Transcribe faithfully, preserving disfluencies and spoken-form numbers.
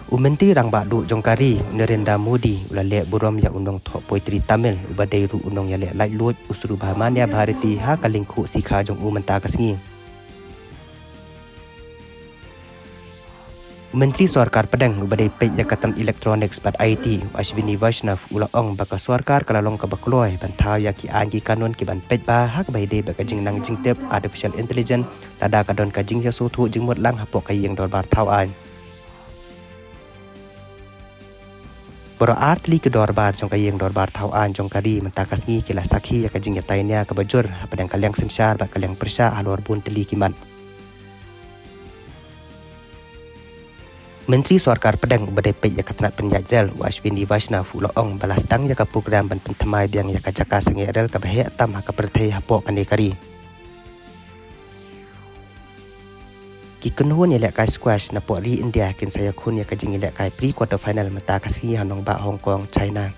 U Myntri Rangbah Duh jong ka ri, u Narendra Modi, u la leh burom ïa u nongthoh poetry Tamil uba dei ruh u nongïaleh laitluid, u Srubhamanya Bharathy, ha ka lyngkhuh sikha jong u mynta ka sngi. U Myntri Sorkar Pdeng uba dei peit ïa ka tnat Electronics bad I T, u Ashwini Vaishnaw, u la ong ba ka sorkar ka la long kaba kloi ban thaw ïa ki aiñ ki kanun ki ban peit ba ha kaba ïadei bad ka jingnang jingtip Artificial Intelligence, lada ka don ka jingïasngewthuh jingmut lang hapoh ka ïing dorbar thaw aiñ. Baroh ar tylli ki dorbar jong ka ïing dorbar thaw aiñ jong ka ri mynta ka sngi ki la sakhi ïa ka jingïatai nia kaba jur hapdeng ka liang synshar bad ka liang pyrshah halor bun tylli ki mat. Myntri Sorkar Pdeng uba dei peit ïa ka tnat pynïaid rel, u Ashwini Vaishnaw, u la ong ba la sdang ïa ka program ban pynthymmai biang ïa ka jaka sangeh rel kaba heh tam ha ka pyrthei hapoh kane ka ri. Ki kynhun ïalehkai squash napoh ri India kin sa ïakhun ïa ka jingïalehkai pre quarter final mynta ka sngi ha nongbah Hong Kong, China.